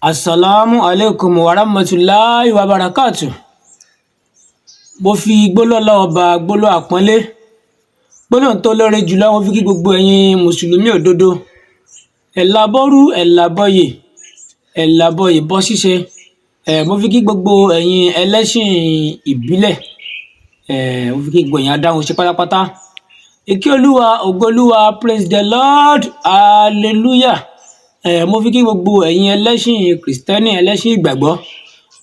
Asalaamu aleykum wa rahmatulahi wa barakatu. Mo fi gbólọ́lá ọba gbólọ́ àpọ́nlé, gbólóhùn tó lóore jùlọ, mo fi kí gbogbo ẹ̀yin mùsùlùmí òdodo. Ẹ̀làbọ́rú, ẹ̀làbọ̀yè, ẹ̀làbọ̀yè bọ́ ṣíṣe. Mo fi kí gbogbo ẹ̀yin ẹlẹ́sìn ìbílẹ̀. Mo fi kí gbogbo ẹ̀yin adáhunṣe pátápátá. Ìkí Olúwa, ògo Olúwa, praise the Lord, hallelujah. Mo fi kí gbogbo ẹ̀yin ẹlẹ́sìn kìrìsìtẹ́nì, ẹlẹ́sìn ìgbàgbọ́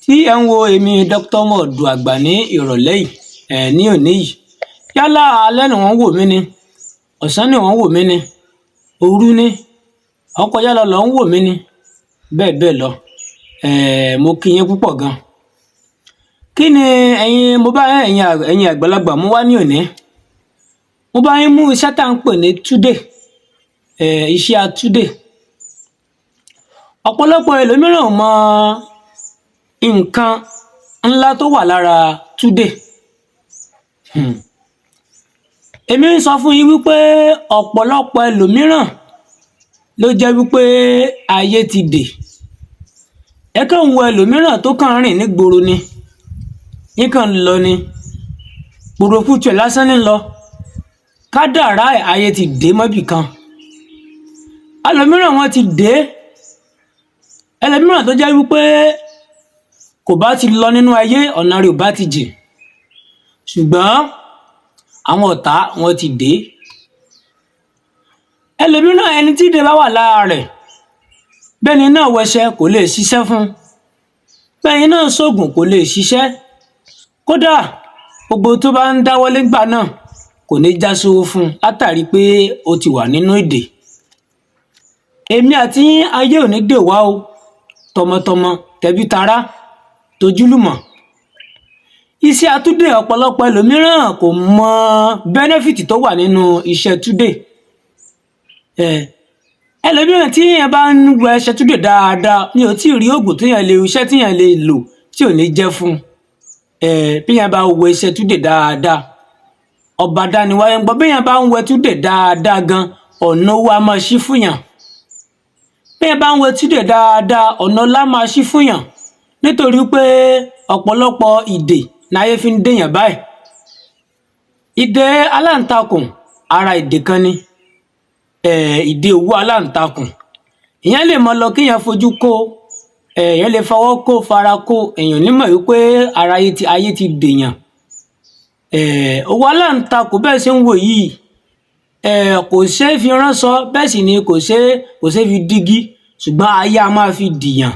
tí ẹ̀ ń wo èmi Dr. Mọ̀ọ́dù Àgbà ní ìrọ̀lẹ́ yìí, ní òní yìí. Yálà alẹ́ ni wọ́n ń wò mí ni, ọ̀sán ni wọ́n ń wò mí ni, òru ni, ọkọjá lọ lọ ń wò mí ni, bẹ́ẹ̀ bẹ́ẹ̀ lọ. Mo kí yín púpọ̀ gan. Kí ni ẹ̀yin mo bá ẹ̀yin àgbàlagbà mú wá ní òní? Mo bá yín mú iṣẹ́ tá à ń pè ní túdè, iṣẹ́ atúdè. Ọ̀pọ̀lọpọ̀ ẹlòmíràn ò mọ nǹkan ńlá tó wà lára túdè. Èmi ń sọ fún yín wípé ọ̀pọ̀lọpọ̀ ẹlòmíràn ló jẹ́ wípé ayé ti dè. Ẹ kàn ń wo ẹlòmíràn tó kàn ń rìn nígboro ni, yín kàn ń lọ ni, pòròkùtù ẹ̀ lásán ní lọ. Kádàrá ẹ̀, ayé ti dè mọ́bì kan. Ẹlòmíràn, wọ́n ti dè é. Ẹlòmíràn tó jẹ́ wípé kò bá ti lọ nínú ayé, ọ̀nà rẹ̀ ò bá ti jìn, ṣùgbọ́n àwọn ọ̀tá wọn ti dè é. Ẹlòmíràn, ẹni tí ìdè bá wà lára rẹ̀, bẹ́ni náà wẹṣẹ, kò lè ṣiṣẹ́ fún un, bẹ́ni náà ṣoògùn, kò lè ṣiṣẹ́. Kódà gbogbo tó bá ń dáwọ́lé ńgbà náà kò ní já sówó fún un, látàrí pé ó ti wà nínú ìdè. Èmi àti yín, ayé ò ní dè wá o, tọmọtọmọ, tẹbí tará, tojúlùmọ̀. Iṣẹ́ atúndè, ọ̀pọ̀lọpọ̀ ẹlòmíràn kò mọ benefit tó wà nínú iṣẹ́ túdè. Ẹlòmíràn tí èèyàn bá ń wẹ iṣẹ́ túdè dáadáa, mi ò tí ì rí oògùn téèyàn lè, iṣẹ́ téèyàn lè lò tí ò ní jẹ́ fún un. Bí èèyàn bá wẹ iṣẹ́ túdè dáadáa, ọba dániwáyé ń gbọ́, bí èèyàn bá ń wẹ túdè dáadáa gan, ọ̀nà owó á máa ṣí fún yàn. Bí èèyàn bá ń wẹ túdè dáadáa, ọ̀nà ọlá máa ṣí fún yàn, nítorí pé ọ̀pọ̀lọpọ̀ ìdè láyé fi ń dèèyàn báyìí. Ìdè aláǹtakùn, ara ìdè kan ni. Ìdè òwú aláǹtakùn, èèyàn lè mọ lọ kéèyàn fojú kó, èèyàn lè fọwọ́ kó, fara kó, èèyàn ò ní mọ̀ wípé ara ayé ti dèèyàn. Òwú aláǹtakùn bẹ́ẹ̀ ṣe ń wò yìí, kò ṣeé fi ránṣọ, bẹ́ẹ̀ sì ni kò ṣeé fi dígí, ṣùgbọ́n ayé a máa fi dìyàn.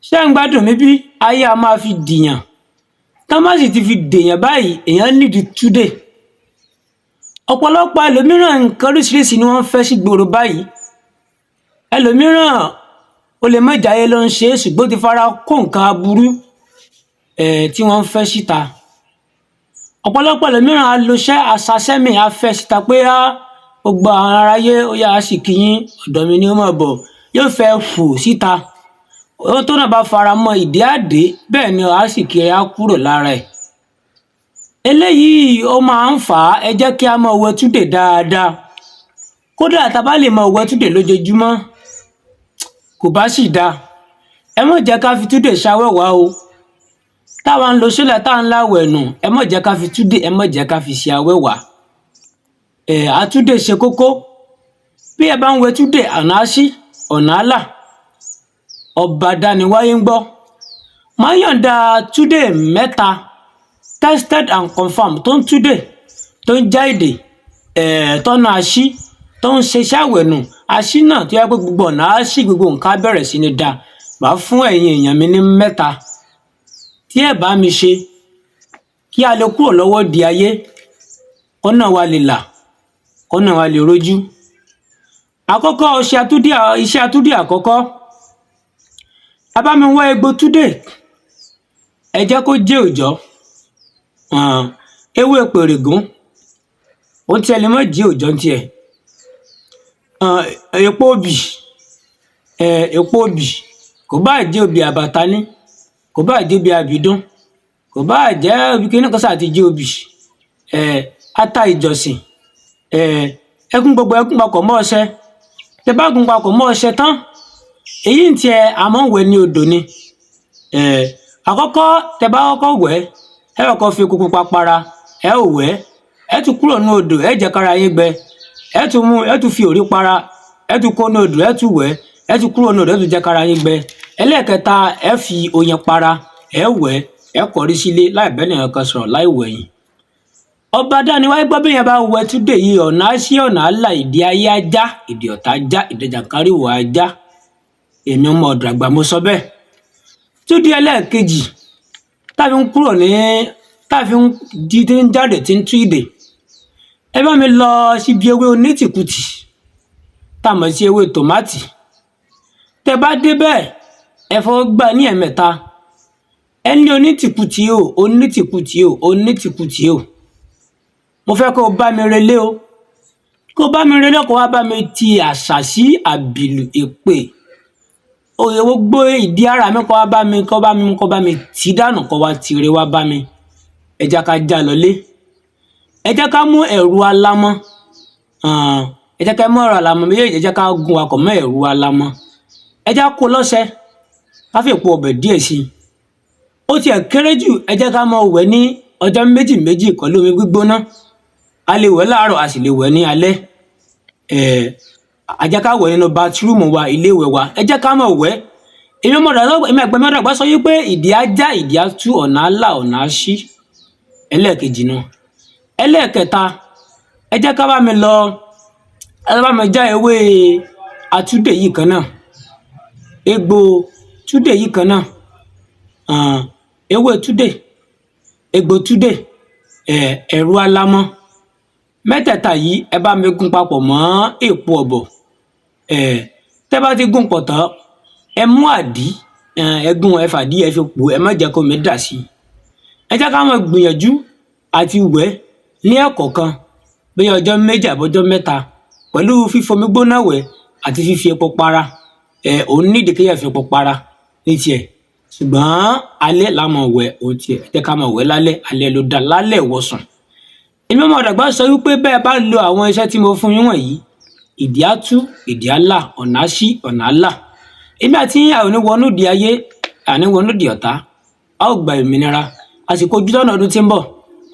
Ṣé ń gbádùn mi? Bí ayé a máa fi dìyàn, tán bá sì ti fi dèèyàn báyìí, èèyàn nídìí túdè. Ọ̀pọ̀lọpọ̀ ẹlòmíràn, nǹkan oríṣiríṣi ni wọ́n ń fẹ́ sí gbòòrò báyìí. Ẹlòmíràn, ó lè má jáyé ló ń ṣe é, ṣùgbọ́n ó ti fara kó nǹkan aburú tí wọ́n ń fẹ́ síta. Ọ̀pọ̀lọpọ̀ ẹlòmíràn á loṣẹ́ aṣaṣẹ́mì, á fẹ́ síta pé á gbogbo àwọn aráyé ó yá, á sì kí yín, ọ̀dọ̀ mi ni ó máa bọ̀, yóò fẹ́ fò síta. Ohun tó náà bá fara mọ́ ìdí àdé, bẹ́ẹ̀ ni á sì kí á kúrò lára ẹ̀. Eléyìí ó máa ń fà á. Ẹ jẹ́ kí á máa wẹ túdè dáadáa. Kódà tá a bá lè máa wẹ túdè lójoojúmọ́, kò bá sì dáa. Ẹ má jẹ́ ká fi túdè ṣawẹ́wà o. Táwa ń lo sólà, tá à ń láwẹ̀ nù, ẹ má jẹ́ ká fi túdè, ẹ má jẹ́ ká fi ṣe awẹ́wà. Àtúndè ṣe kókó. Bí ẹ bá ń wẹ túdè, ọ̀nà á ṣí, ọ̀nà á là. Ọba dániwáyé ń gbọ́. Máa yọ̀ǹda túdè mẹ́ta, tested and confirmed, tó ń túdè, tó ń já ìdè, tọ́nà àṣí, tó ń ṣe iṣẹ́ àwẹ̀nù àṣí náà, tó yẹ pé gbogbo ọ̀nà á ṣí, gbogbo nǹkan á bẹ̀rẹ̀ sí ní dáa. Màá fún ẹ̀yin èèyàn mi ní mẹ́ta tí ẹ bá mi ṣe kí a lè kúrò lọ́wọ́ di ayé, kọ́nà wa lè là, kọ́nà wa lè rójú. Àkọ́kọ́, iṣẹ́ atúndì, iṣẹ́ atúndì àkọ́kọ́, ẹ bá mi wá egbò túdè. Ẹ jẹ́ kó jẹ́ òòjọ́, ewé pèrègún, òun tiẹ̀ lè má jẹ́ òòjọ́ tiẹ̀, èpo obì, èpo obì, kò bá jẹ́ obì àbàtà ní, kò bá jẹ́ obì àbìdún, kò bá jẹ́ obì kíní kan, sáà ti jẹ́ obì, ata ìjọsìn, ẹkún, gbogbo ẹkún papọ̀ mọ́ ọṣẹ. Tẹ bá gún papọ̀ mọ́ ọṣẹ tán, Èyí ń tiẹ̀, a máa ń wẹ̀ ní odò ni. Àkọ́kọ́, tẹ bá kọ́kọ́ wẹ̀, ẹ kọ́kọ́ fi epo pupa para, ẹ ó wẹ̀, ẹ tún kúrò ní odò, ẹ jẹ́ kára yín gbẹ, ẹ tún mú, ẹ tún fi òrí para, ẹ tún kó ní odò, ẹ tún wẹ̀, ẹ tún kúrò ní odò, ẹ tún jẹ́ kára yín gbẹ. Ẹlẹ́ẹ̀kẹta, ẹ fi oyin para, ẹ wẹ̀, ẹ kọrí sílé láì bẹ́ẹ̀ nìkan kan sọ̀rọ̀, láì wẹ̀yìn. Ọba dániwáyé gbọ́, bí yẹn bá wẹ túdè yìí, ọ̀nà á sí, ọ̀nà á là, ìdí ayé á já, ìdí ọ̀tá já, ìdí jàǹkáríwò á já. Èmi ọmọ ọ̀dọ̀ àgbà mo sọ bẹ́ẹ̀. Túdé ẹlẹ́ẹ̀kejì tá a fi ń kúrò ní, tá a fi ń di tí ń jáde, tí ń tú ìdè, ẹ bá mi lọ síbi ewé onítìkùtì tá a mọ̀ sí ewé tòmátì. Tẹ bá débẹ̀, ẹ fọwọ́ gbá ní ẹ̀mẹ́ta. Ẹ ní, "Onítìkùtì o, onítìkùtì o, onítìkùtì o, mo fẹ́ kó o bá mi relé o, kó o bá mi relé, kó o wá bá mi ti àṣàsí, àbìlù, èpè, òye, gbogbo ìdí ara mi, kó wá bá mi, kó bá mi, kó bá mi tì dànù, kó wá tìrẹ wá bá mi." Ẹ jẹ́ ká já lọlé. Ẹ jẹ́ ká mú ẹ̀rù alámọ́, ẹ jẹ́ ká mú ẹ̀rù alámọ́ méjèèjì, ẹ jẹ́ ká gún akọ̀ mọ́ ẹ̀rù alámọ́, ẹ jẹ́ kó lọ́ṣẹ, ká fi èpo ọbẹ̀ díẹ̀ sí i. Ó tiẹ̀ kéré jù, ẹ jẹ́ ká máa wẹ̀ ní ọjọ́ méjì méjì pẹ̀lú omi gbígbóná. A lè wẹ̀ láàárọ̀, a sì lè wẹ̀ ní alẹ́. Ẹ jẹ́ ká wẹ̀ nínú bathroom wa, ilé ìwẹ̀ wa, ẹ jẹ́ ká máa wẹ̀. Èmi ọmọ ọ̀dọ̀, èmi àgbẹ̀ mọ́dàgbà sọ yí pé ìdí á já, ìdí á tú, ọ̀nà á là, ọ̀nà á ṣí. Ẹlẹ́ẹ̀kejì náà. Ẹlẹ́ẹ̀kẹta, ẹ jẹ́ ká bá mi lọ, ẹ bá mi já ewé atúndè yìí kan náà, egbò túdè yìí kan náà, ewé túdè, egbò túdè, ẹ̀rù alámọ́, mẹ́tẹ̀ẹ̀ta yìí, ẹ bá mi gún papọ̀ mọ́ èpo ọ̀bọ̀. Tẹ́ bá ti gún pọ̀ tán, ẹ mú àdí, ẹ gún, ẹ fàdí, ẹ fi pò, ẹ má jẹ́ kó omi dà sí i. Ẹ jẹ́ ká máa gbìyànjú àti wẹ̀ ní ẹ̀kọ̀ọ̀kan, bóyá ọjọ́ 2 àbọ́jọ́ 3, pẹ̀lú fífomi gbóná wẹ̀ àti fífi epo para. Òun nídìí kéèyàn fi epo para ní tiẹ̀, ṣùgbọ́n alẹ́ la máa wẹ̀ òun tiẹ̀. Ẹ jẹ́ ká máa wẹ̀ lálẹ́, alẹ́ ló dáa, lálẹ́ ìwọ̀sùn. Èmi ọmọ ọ̀dàgbà sọ wípé bẹ́ẹ̀ bá lo àwọn iṣẹ́ tí mo fún yín wọ̀nyí, ìdí á tú, ìdí á là, ọ̀nà á ṣí, ọ̀nà á là. Èmi àti yín, a ò ní wọnú ìdí ayé, àní wọnú ìdí ọ̀tá, a ó gba ìmìnira. Àsìkò ojútọ́nà ọdún tí ń bọ̀,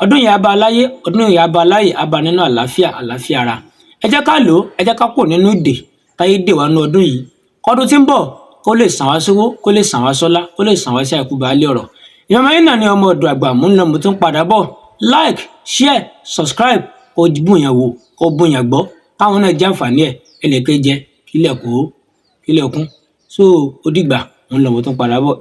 ọdún yìí á bá a láyé, ọdún yìí á bá a láyè, á bá a nínú àlàáfíà, àlàáfíà ara. Ẹ jẹ́ ká lò ó, ẹ jẹ́ ká kúrò nínú ìdè táyé dè wá nínú ọdún yìí, kọ́dún tí ń bọ̀ kó lè sàn wá sówó, kó lè sàn wá sọ́lá, kó lè sàn wá sí àìkú baálé ọ̀rọ̀. Ìyọmọ yín náà ni ọmọ ọ̀dọ̀ àgbà. Mò ń lọ, mo tún padà bọ̀. Like, share, subscribe, kó bùyàn wò, kó bùyàn gbọ́, káwọn náà jẹ àǹfààní ẹ̀. Ẹnìkan jẹ kílẹ̀ kó kílẹ̀ kún. So ó dìgbà, mò ń lọ, mo tún padà bọ̀.